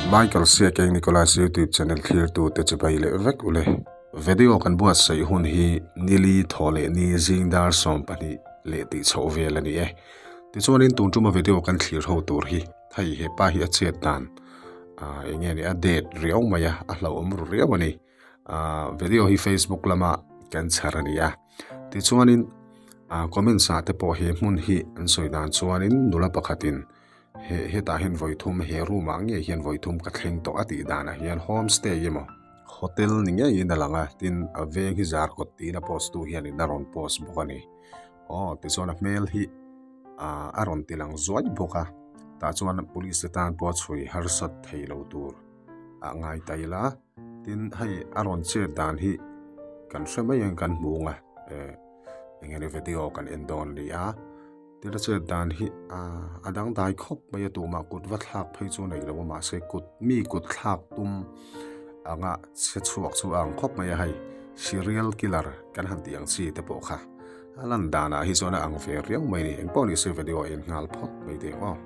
Michael Siakeng Nicholas YouTube channel thlirtu te chibai leh vek ule. Video kan buatsaih hun hi nili thaw leh ni zing dar 12 leh tih chhoh vel a ni e. Tichuanin tun tuma video kan thlir ho tur hi hei hepa hi a chet dan eng nge ni a date riau mai a, a hlauhawm ru riau a ni. Video hi Facebook lama kan chhar a ni a. Tichuanin comments ah te pawh he hmun hi an sawi dan chuanin nula pakhatin he hetah hian vawi thum he room ah ngei hian vawi thum ka thleng tawh a tih danah hian homestay emaw hotel ni ngeiin a lang a tin a veng hi zar kawt tiin a post tu hianin a rawn post bawk a ni aw tichuan a hmel hi ah a rawn ti lang zuai bawk a tah chuan police te tan pawh a chhui harsat thei lo tur a ngai ta ila. Tin hei a rawn chet dan hi kan hre mai ang kan hmu ang a eh eng nge video kan en dawn a ni a tin a chet dan hi ah a dangdai khawp mai a tumah kut va thlak phei chu a nei lo a mahse kut mi kut thlak tum anga che chhuak chu a ang khawp mai a hei serial killer kan han tih ang chi te pawh kha a lan danah hi chuan a ang ve riau mai a ni engpawh ni se video a en nghal phawt mai teh ang aw.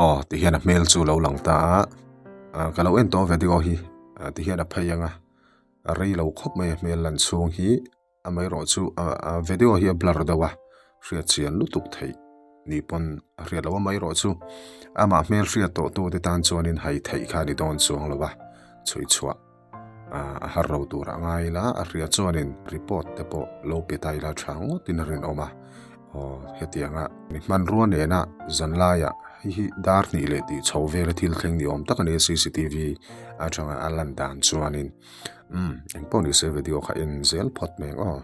Aw ti hian a hmel chu lo lang ta a ah ka lo en tawh video hi ah ti hian a phei ang a a rei lo khawp mai a hmel lan chhung hi. Amaherawhchu a video hi a blur deuh a, hriat chian lutuk theih ni pawn a hriat loh. Amaherawhchu amah hmel hriat tawh tu te tan chuanin hai theih kha a ni dawn chuang lo a, chhui chhuah a har ro tur a ngai ila a hriat chuanin report te pawh lo pe ta ila tha ngawtin a rinawm a. Aw hetianga mi hmanrua nena zan laiah hei hi dar hnih leh tih chho vela thil thleng ni awm tak a ni a cctv atanga a lan dan chuanin. Umm engpawh ni se video kha en zel phawt mai ang aw.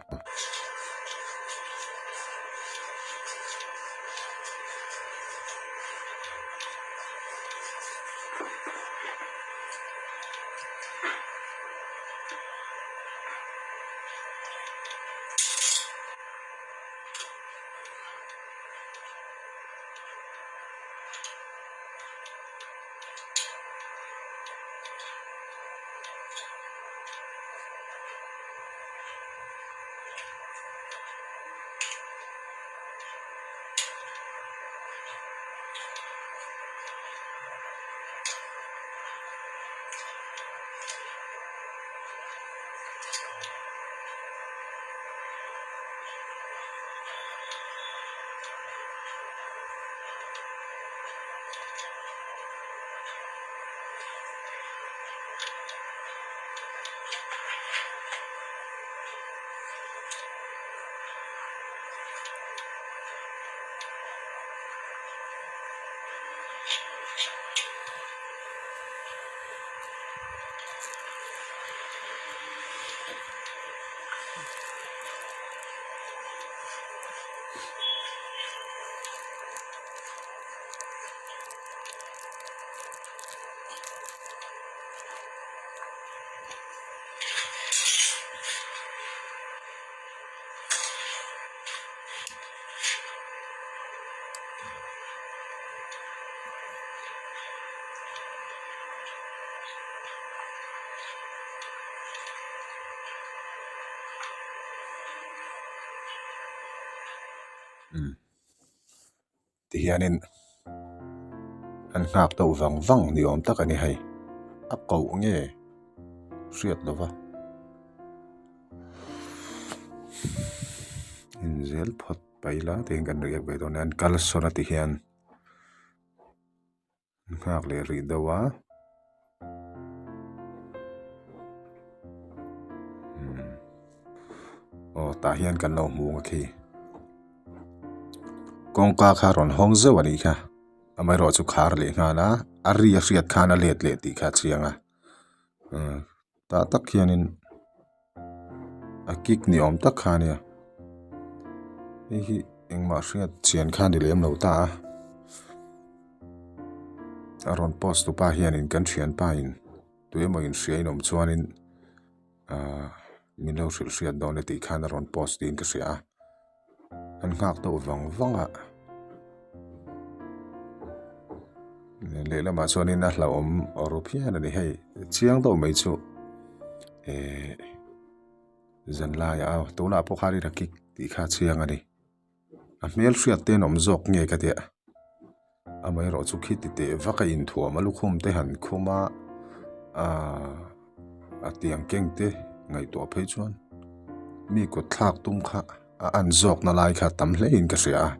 Ti hianin an nghak deuh vang vang ni awm tak a ni hei a koh nge hriat lo va inzel phawt paih ila tihian kan react ve dawn a an kal sawn a ti hian. Nghak leh rih deuh a aw tah hian kan lo hmu ang a khi kawngka kha rawn hawng zeuh a nih kha amaherawh chu khar leh nghal a a ri a hriat khan a let leh tih kha a chiang a tah tak hianin a kick ni awm tak kha a nia hei hi engmah hriat chian kha a ni lem lo ta a a rawn post tu pa hianin kan thianpa in tuemaw in hria in awm chuanin ahh min lo hrilh hriat dawn e tih khan a rawn post tiin ka hria a an nghak deuh vang vang a. Lehlamah chuanin a hlauhawm ru phian a ni hei chiang deuh mai chu ehh zan laiah a tunah pawh khanin a kick tih kha a chiang a ni a hmel hriat te an awm zawk nge ka tia amaherawh chu khi ti teh vak a inthuam a lukhum te han khum a ahh a tiang keng te ngaihtuah phei chuan mi kut thlak tum kha a an zawk na lai kha tam hle in ka hria a.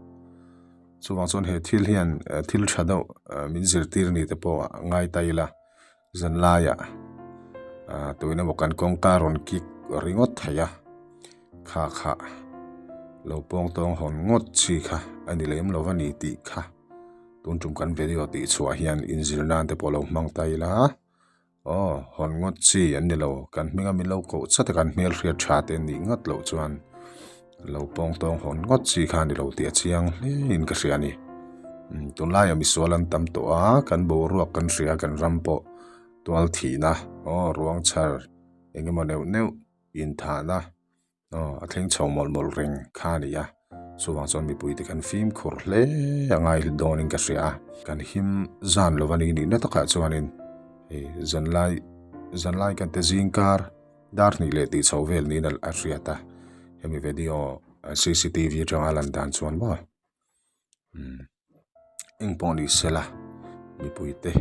Chuvang chuan he thil hian thil tha deuh min zirtir ni te pawh ngai ta ila zan laiah tuin emaw kan kawngka rawn kik ringawt thei a kha kha lo pawng tawng hawn ngawt chi kha a ni lem lo a ni tih kha tun tum kan video tih chhuah hian inzir nan te pawh lo hmang ta ila. Aw, hawn ngawt chi an ni lo. Kan hminga min lo koh chat a, kan hmel hriat tha te nih ngawt loh chuan lo pawng tawng hawn ngawt chi kha a ni lo tih a chiang hle in ka hria a ni. Tunlaiah misual an tam tawh a, kan boruak kan hria a, kan ram pawh tual thihna, aw ruang chhar eng emaw neuh neuh inthahna Aw, a thleng chho mawlh mawlh reng kha a ni a, chuvang chuan mipuite kan fimkhur hle a ngai dawnin ka hria a, kan him zan lo a ni nihna takah chuanin hei zanlai zanlai kan te zing kar dar hnih leh tih chho vel niin a hriat a, hemi video cctv atanga lan dan chuan maw. Eng pawh ni sela mipuite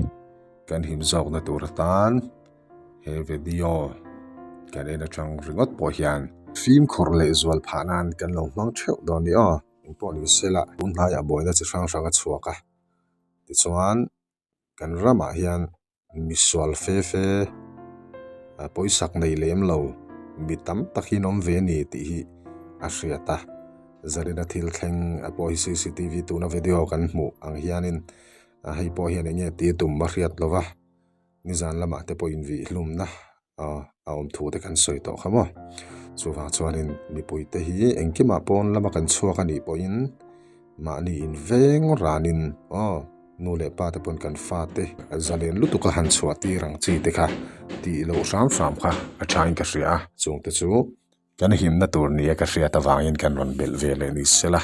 kan him zawkna tur atan he video kan en atang ringawt pawh hian fimkhur leh zual phah nan kan lo hmang theuh dawn ni aw. Eng pawh ni sela tun hnaiah buaina chi hrang hrang a chhuak a tichuan kan ramah hian Misual fe fe pawisak nei lem lo mi tam tak hi an awm ve a ni tih hi a hriat a, Zarina thil thleng a pawh hi cctv tuna video kan hmuh ang hianin hei pawh hian eng nge tih a tum a hriat lo va, nizan lamah te pawh invihlumna a awm thu te kan sawi tawh kha maw chuvang chuanin mipuite hi engkimah pawn lama kan chhuak a nih pawhin mahni inveng ranin aw nu leh pa te pawn kan fate zalen lutuk a han chhuah tir ang chi te kha tih loh hram hram kha a thain ka hria a chungte chu. Kan himna tur nia ka hriat avangin kan rawn belh ve leh ni sela,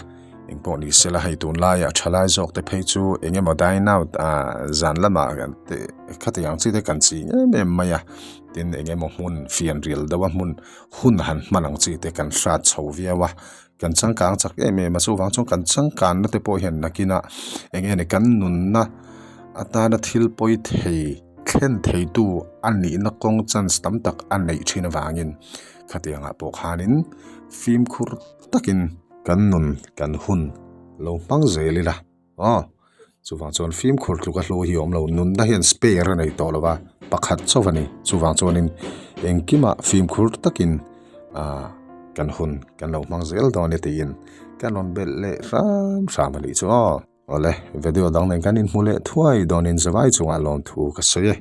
engpawh ni sela hei tunlaiah thalai zawk te phei chu eng emaw dine out ah zan lamah kan te khati ang chi te kan ching em em mai a, tin eng emaw hmun fianrial deuha hmun hun han hman ang chi te kan hrat chho viau a, kan changkang chak em em a chuvang chuan kan changkanna te pawh hian nakinah eng nge ni kan nunna atana thil pawi thei thlen theitu a nihna kawng chance tam tak a neih thin avangin. Khatiangah pawh khanin fimkhur takin kan nun kan hun lo hmang zel ila aw chuvang chuan fimkhur tluka hlu hi a awm lo nunna hian spare a nei tawh lo va pakhat chauh a ni chuvang chuanin engkimah fimkhur takin ah kan hun kan lo hmang zel dawn e tiin kan rawn belh leh hram hram a nih chu aw. Awle video dang nen kan inhmu leh thuai dawnin zavai chungah lawmthu ka sawi e.